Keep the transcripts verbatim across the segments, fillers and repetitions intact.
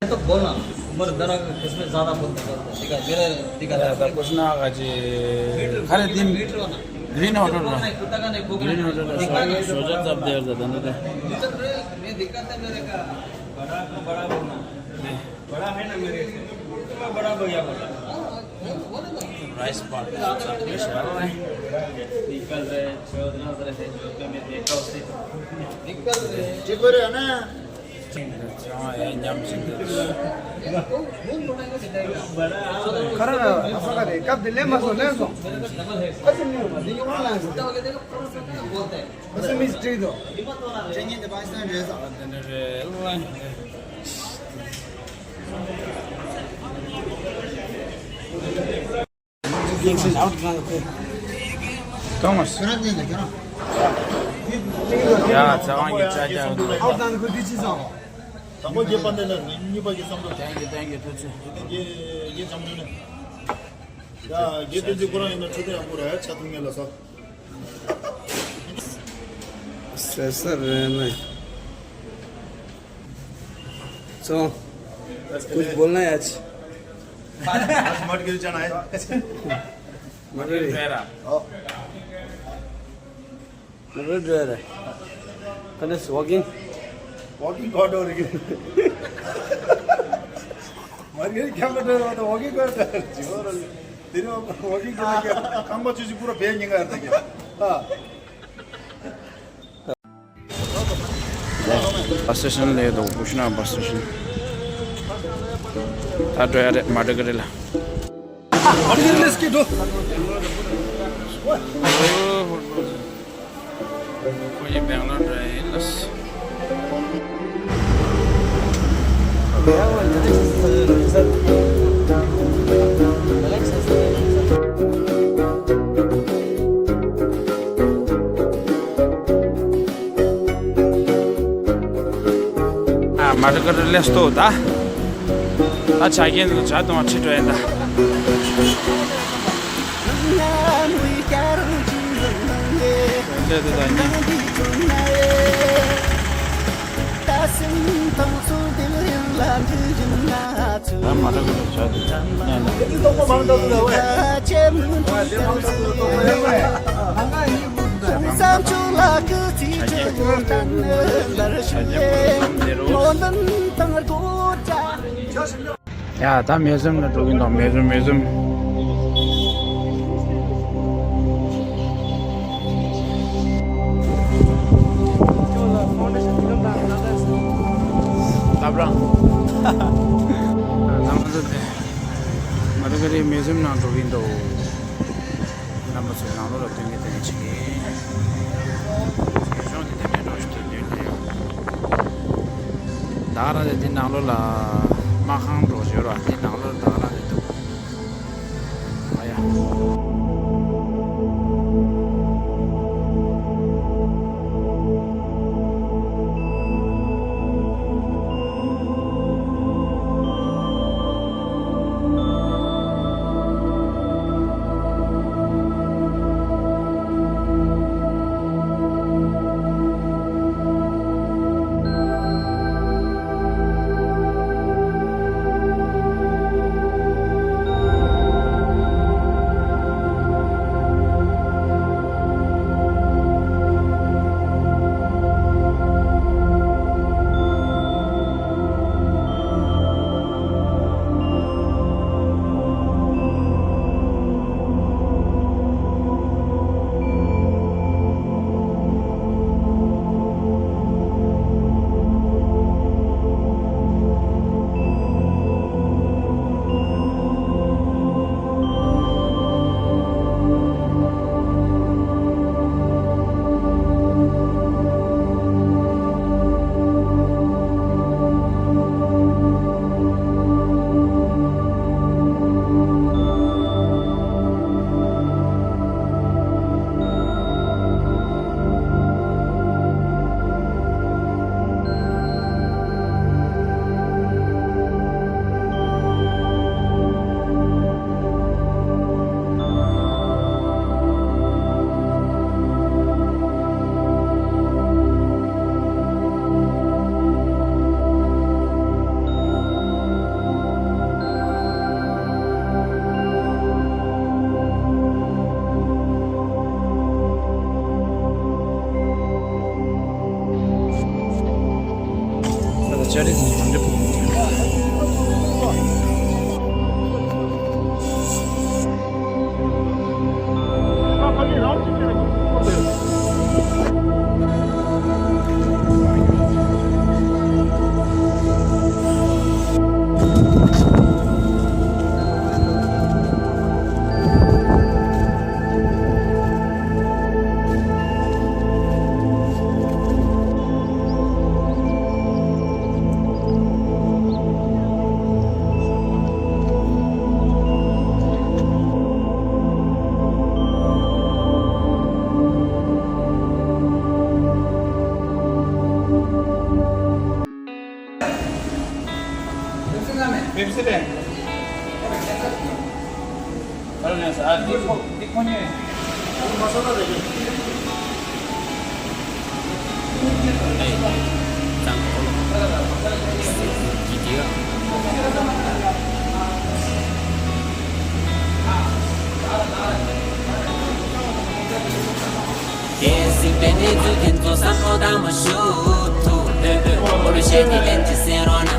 तो बोलना, उम्र दरा किसमें ज्यादा बोलते बोलते, ठीक है, मेरे दिखा था। कुछ ना का जी, खरे दिन ग्रीन होटल ना, ग्रीन होटल ना, सोचा सब देर से धंधे। मैं दिक्कत है मेरे का, बड़ा को बड़ा बोलना। बड़ा है ना मेरे से, तो मैं बड़ा भैया बोला। राइस पार्टी निकल रहे, चौदह रहे, जो कि मैं देखा उससे निकल रहे। ठीक हो रहे हो ना? खरा, खरा, कब दिले मसो ले सो। Assamese street though. Thomas. ཡ་ཚེ་དབང་གི་ཅ་ཅ། དང་པོ་རྒྱས་པ་འདི་ལ་གཉིས་པ་གི་བསམ་བློ། Thank you, thank you, ཐུགས་རྗེ་ཆེ། རྒྱས་རྒྱས་ཙམ་འདི་ནས། ཡ་རྒྱས་བསྟན་འཛིན་ཁོ་རང་ཡིན་ན་ཆོས་དད་ཡག་པོ་རེད། ཆ་མཐུན་ངེས་ལ་ས། ཟེར་ས་རེད་ན། तो कुछ बोलना है आज? आज मत गिर जाना है। मत गिर। मत गिर। कने वॉकिंग। वॉकिंग कौन हो रही है? मर गई क्या कर रहे हो? तो वॉकिंग कर रहे हो। जीवन तेरे वॉकिंग के लिए क्या? काम बच्चों से पूरा भेज निकाल देंगे। हाँ। बस स्टेशन ले दो, पूछना bus station. ད་འགྲོ་ཡ་རེད། མ་འགྲོ་གི་རེད་ལ། མ་འགྲོ་གི་རེད། let's go། ཁོ་ཡི་སྦེང་ལོར་འགྲོ་ཡ་ཡིན་ལ། ཨ་མ་འགྲོ་གི་རེད། let's go། ད་ད་ཆ་རྐྱེན་དུ་ཇ་དང་ཁྲིད་འགྲོ་ཡིན་ད། འདྲེ་དེ་དང་གཉིས། ད་མ་འགྲོ་གི་རེད། ཇ་དེ་ཉན་ན། ཡ་ད་མེ་ཟོམ་ལ་འགྲོ་གིན་འདུག་མེ་ཟོམ། མེ་ཟོམ། ལབ་རང་། ལམ་ཟེར་ཏེ། མ་རི་ཀ་རི་མེ་ཟོམ་ནང་འགྲོ་གིན་འདུག་རྣམ་པ་ཚོ་ནང་ལོགས་ལ་སྟོན་གི་སྟོན་གི་བྱེད་ཀྱི། གཞུང་དེ་དེ་འདྲའི་འགྲོ་ཞིག་ཏུ་འདུག་ད་ག་རང་དེ་དེ་ནང་ལོགས་ལ་མ་ཁང་འགྲོ་བྱོས་ར། དེ་ནང་ལོགས་ད་ག་རང་དེ་འདུག་ཨ་ཡ། Pepsi ལེན། ཨ་འདི་ཁོ་འདི་ཁོ་ཉོས། དེ་ཟིན་པའི་གནས་ཚུལ་དེ་ཚོ་བསམ་བློ་བཏང་མ་ཞུ་ཐུབ། ཨོ་ལོ་ཤེས་ཀྱི་ལན་ཅི་སེ་རོ་ན།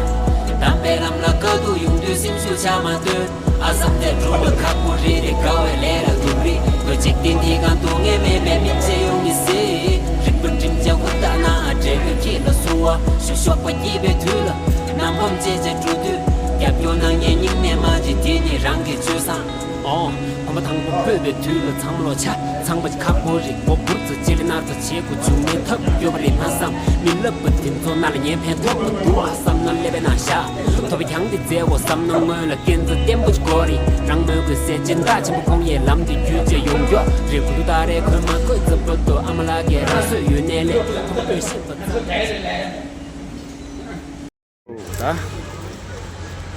དམ་པའི་ལམ་ལ་དཀའ་སྡུག་ཡོང་དུས་སེམས་ཤུགས་ཆག་མ་སྡོད། ཨ་སམ་དེ་སྒྲུབ་པ་ཁག་པོ་རེ་རེ། དགའ་བའི་ལས་ལ་སྡུག་རེད། ཁོས་འཇིག་རྟེན་འདི་གང་སྡུག་བསྔལ་མེད་པའི་མི་ཚེ་ཡོང་མི་སྲིད། རིག་པ་འགྲིམ་བྱ་ཁུར་བཏགས་ན་འབྲས་བུ་ཁྱེད་ལ་གསོལ་བ་ཞུ། གཤོག་པ་སྐྱེས་པའི་དུས་ལ། རྣམ་སྤམ་བཅད་བྱས་འགྲོ་དུས། རྒྱབ་སྐྱོར་གནང་མཁན་སྙིང་ནས་མ་བརྗེད། དེ་ནི་རང་གི་སྤྱོད་བཟང་། ཨོ། གོམ་པ་དང་པོ་སྤོས་པའི་དུས་ལ་ཚང་མ་ལོ་ཆ། ཚངས་པ་ཁག་པོ་རེད། མགོ་འབུར་ཚོ་ཅི་རེད་ན་ཚོ་བྱེད་དགོས། བྱུང་མེད་ཐབས་ཡོད་པ་རེད་མ་བསམ། མི་སློབ་པ་དེ་ཚོ་ན་ལ་ཉན་ཕན་ཐོགས་པ་འདུག་ཨ་བསམ་ན་སླེབས་པའི་ནང་བཞག་ཐོབ་པ་གྱང་དེ་མཛད་དགོས་བསམ་ན་སྔོན་ལ་སྐས་འཛེག་བརྟན་པོ་ཅིག་དགོས་རེད། རང་མོས་གུས་སེ་སྦྱིན་བདག་ཆེན་པོ་ཁོང་ཡས་ལམ་དེ་བརྒྱུད་བྱས་ཡོང་མགྱོགས་རེད། གུ་དུ་ད་རེས་གོས་མ་གོས་རྩབ་པོ་དོ་ཨ་མ་ལགས་ཀྱིས་རང་སོས་ཡོད་ནས་ལས་ཐོབ་པོས་ཤིན་ཏུ་རྩ། ད།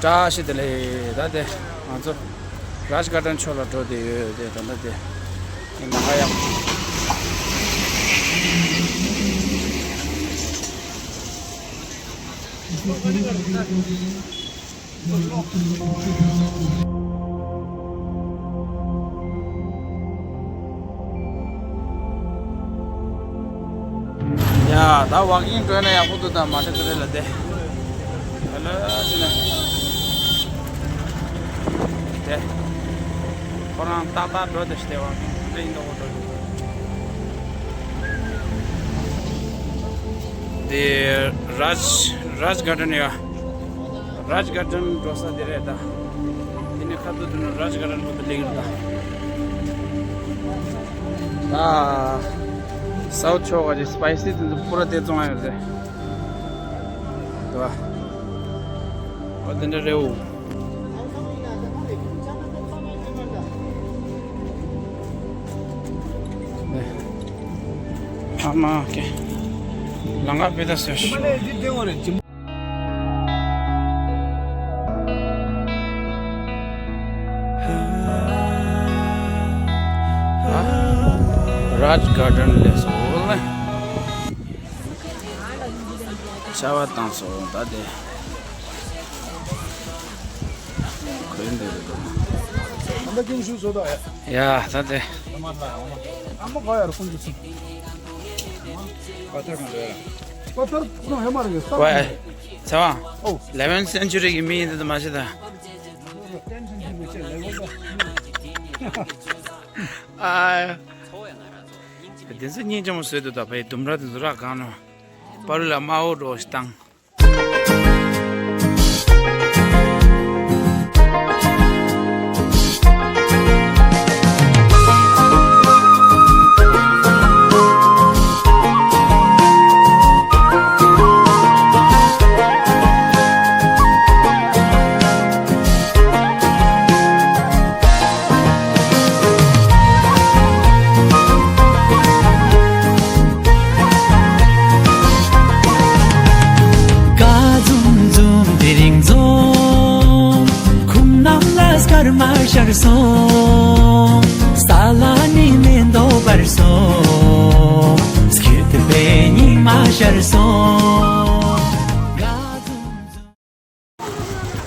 བཀྲ་ཤིས་བདེ་ལེགས། ད་དེ་ང་ཚོ་རཱཇ་གར་ཌན་ཕྱོགས་ལ་འགྲོ་བསྡད་ཡོད་དེ། ད་ལྟ་དེ་ཡིན་ན་ཧ་ཡག་པོ་ཡ། ད་ཝོག་ཀིང་འགྲོ་ན་ཡག་པོ་འདུག་ད་མ་འདྲ་ག་རེ་ལ་དེ། ཨ་ལ་ཅི་ན། དེ། ཁོ་རང་ཏག་ཏག་འགྲོ་དེ་ཤི་དེ་ཝོག་ཀིང་འདྲ་ཡིན་འདུག་འགྲོ་འདུག་དེ་རཱཇ་རཱཇ་གར་ཌན་ཡ། རཱཇ་གར་ཌན་འགྲོ་ས་དེ་རེད་ད། དེ་ནས་ཁ་ཐུག་དུ་ན་རཱཇ་གར་ཌན་འགྲོ་དུ་སླེབས་ཡོད་ད། ད་སའུཐ་ཕྱོགས་ཀྱི་སི་པའི་སི་དེ་ཚོ་པུ་ར་དེ་བཙོང་ཡ་ཡོད་རེད། དུ་བ། ཨོ་དེ་འདྲ་རེད་འོ། ནས། ཨ་མ་ཀེ། ལང་ཀ་པེ་ད་སོ་ཤི། རཱཇ་གར་ཌན་ལས་སོ་ལེ། ཤ་བ་བཏང་སོང་ད་དེ། ཁོས་འདི་རེད་དོ། ད་ཀིང་ཤུ་བཟོ་ད་ཡ། ཡ་ད་དེ། ཨ་མ་ག་ཡར་ཁུང་གི་ཚིག་པ་ཐར་གང་རེད། པ་ཐར་ཁུང་ཧེ་མ་རེད་ས། ཝེ། ཚེ་དབང་། ཨོ། ལེ་ཝན་སེན་ཅུ་རི་གི་མི་ཡིན་འདི་དུ་མ་ཤེས་ད། ཏེན་ཤན་ཅི་མི་བྱེད་ལེ་ཝན་ད། ཨ། དེ་ཚོ་སྙིང་རྗེ་མོ་བཟོས་འདུག་ད་བའི་ལྡུམ་ར་དེ་ཚོ་རག་གང་ནོ། པ་རུ་ལ་དམར་པོ་འགྲོ་ཞིག་བཏང་། ཀ་འཛུམ་འཛུམ་དེ་རིང་འཛོམས། ཁུག་རྣམས་ལ་སྐར་མ་ཤར་སོང་། ས་ལ་ནི་མེ་ཏོག་འབར་སོང་། སྐྱིད་པའི་ཉི་མ་ཤར་སོང་། ཀ་འཛུམ་འཛུམ།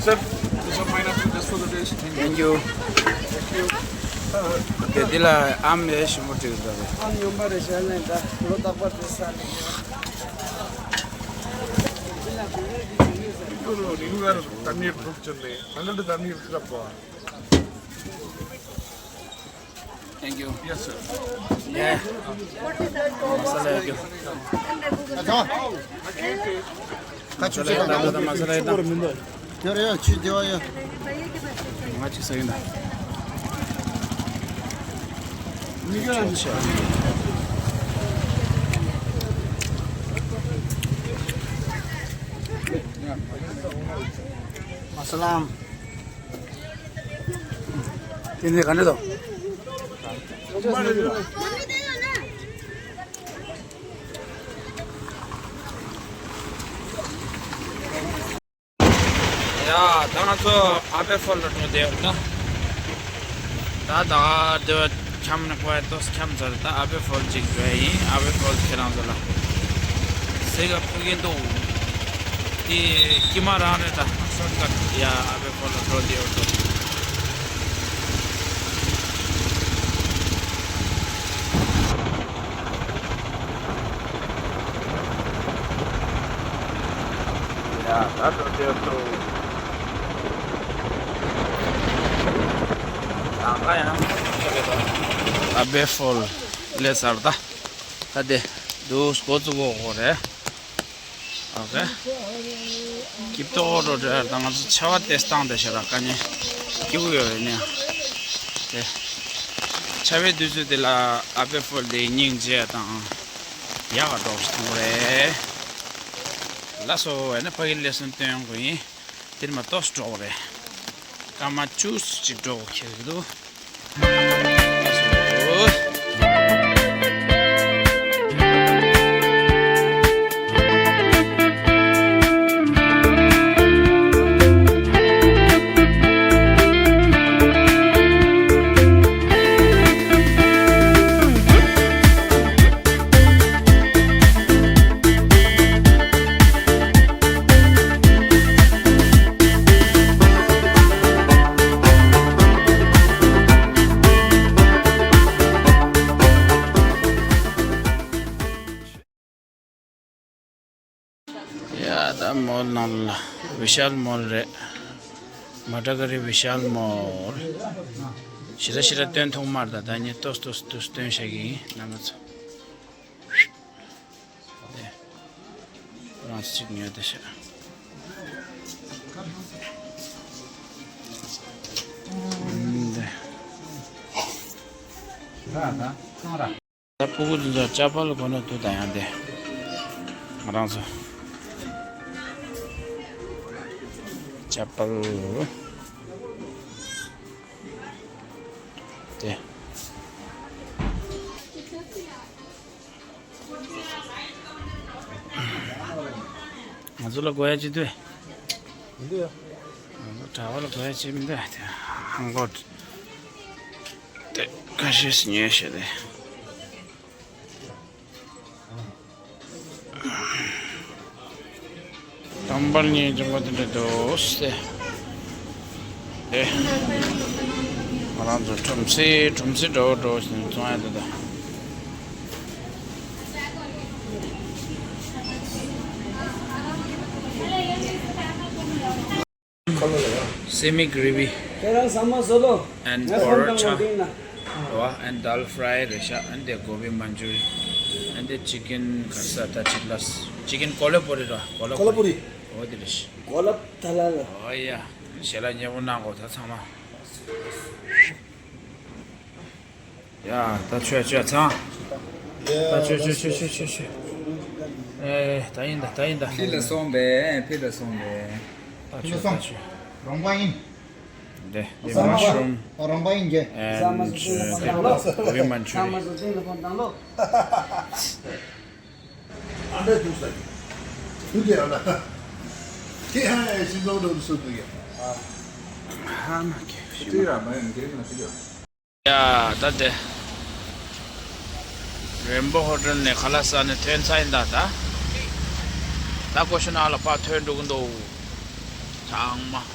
Sir, this is pineapple just for the taste. Thank you. དེ་འདི་ལ་ཨམ་ཡེ་ཞིམ་པོ་བྲིས་འདུག་ཨམ་ཡོང་པ་རེད་ཤག་ལན་ད་ལོ་རྟག་པར་དེ་ས་ལ་ཡོད། འདི་ལ་བོད་རིགས་ཀྱི་ Thank you. Yes, sir. Masalam. དེ་ནས་ག་འདྲ་འདུག་ཡ། ད་ང་ཚོ་ཨ་བེ་ཧྥོལ་ལ་འགྲོ་བསྡད་ཡོད་ད། ད་ད་དེ་བ་འཁྱམས་ནས་ཀོ་ཡ་ཏོག་ཙམ་འཁྱམས་ཚར། ད་ཨ་བེ་ཧྥོལ་ཅིག་འགྲོ་ཡ་ཡིན། ཨ་བེ་ཧྥོལ་ཁྱེད་རང་ཚོ་ལ་གཟིགས་ག་ཕུལ་གྱིན་འདུག་དེ་དཀྱིལ་མ་རང་རེད་ད། ཤོར་ཀཊ་ཡ་ཨ་བེ་ཧྥོལ་ལ་འགྲོ་བསྡད་ཡོད་འདུག་ཡ། ད་འགྲོ་བསྡད་འདུག་ད་ཡང་ཨ་བེ་ཧྥོལ་སླེབས་ཚར་ད། ད་དེ་འདུག་འགོ་བཙུགས་དགོས་རེད། ཨོ་ཁེ། སྐྱིད་པོ་འགྲོ་འདྲ་དང་། ང་ཚོ་ཆར་པ་དེ་བཏང་བསྡད་ཤག་ར། དཀའ་ངལ་སྐྱིད་པོ་ཡོད་རེད་ནས། དེ་ཆར་པའི་དུས་ཚོད་དེ་ལ་ཨ་བེ་ཧྥོལ་དེ་སྙིང་རྗེ་དང་ཡག་ག་འགྲོ་ཞིག་མཐོང་གི་རེད། ལགས་སོ། ཨ་ནི་ཕ་གི་ལེ་སོན་སྟོན་དགོས་ཡིན། དེར་མ་ཏོག་ཙམ་འགྲོ་དགོས་རེད། སྐར་མ་བཅུ་ཙམ་ཅིག་འགྲོ་དགོས་ཁེལ་གྱི་འདུག་ཡ། ད་མོལ་ནང་ལ་བི་ཤཱལ་མོལ་རེད། མ་ཏྲ་ཀ་རི་བི་ཤཱལ་མོལ། ཞེ་དྲག་ཞེ་དྲག་སྟོན་ཐུབ་མ་རེད། ད་ད་ངས་ཏོག་ཏོག་ཏོག་སྟོན་བྱ་གི་ཡིན། རྣམ་པ་ཚོ། དེ་རང་ཚོ་གཅིག་ཉོས་ཏེ་བྱ། འདི། ད་ཕྲུ་གུ་འདི་ཚོ་ཅ་པལ་གོན་ན་འདུག་ད་ཡང་དེ་ང་རང་ཚོ་ཅ་པལ་དེ། ང་ཚོ་ལ་དགོས་ཡ་ཅི་འདུག་མི་འདུག་ཡ། ང་ཚོ་གྲྭ་པ་ལ་དགོས་ཡ་ཅི་མི་འདུག་དེ་ཧང་གོ་དེ་ཁ་ཤས་ཉོས་བྱས་ཏེ། དང་པར་ཉིན་རིང་པོ་དེ་འདྲ་འདུག་སྟེ། ཨེ། ང་རང་ཚོ་གྲུམ་སེ་གྲུམ་སེ་འགྲོ་འགྲོ་ཞིག་བཙོང་ཡ་དེ་དང་། Semi gravy and paratha and dal fry རེད་ཤག and the gobi manchuri and the chicken ག་རེ་ཟེར་ད་ཅིག་ལ་chicken kolhapuri ར། Kolhapuri. Kolhapuri. འོ་དེ་རེད་ཤག་གོ་ལབ་ད་ལ་ལ། ཨོ་ཡ། ཞལ་ལག་མཉེས་པོ་གནང་གོ་ད་ཚང་མ། ཡ། ད་ཆོས་ཆོས་ཚང་། ད་ཆོས་ཆོས་ཆོས་ཆོས་ཆོས། ཨེ། ད་ཡིན་ད་ད་ཡིན་ད། ཕི་ལ་སོང་པས། ཕི་ལ་སོང་པས། ད་ཆོས་ད་ཆོས། རོང་པ་ཡིན། འདི་འདི་མ་ཤུ་རུམ། རོང་པ་ཡིན་གྱི། and འདི་གོ་བི་མན་ཆུ་རི། ཨ་འདྲ་འདུག་ས་ཡིན། དུས་དེ་ཡང་ན། ཁྱེད་ཧ་ཡ་ཤིང་ཏོག་འགྲོ་འདུག་སུ་འདུག་ཡ། ཧ་མ་གེ་ཤི་མ། ཡ་ད་དེ། རེན་བོ་ཧོ་ཊེལ་ནས་ཁ་ལག་ཟ་ནས་ཐོན་ཚར་ཡིན་ད་ད། ད་ཀོ་ཤུ་ནང་ལ་ཕར་ཐོན་འགྲོ་གི་འདུག་ཚང་མ།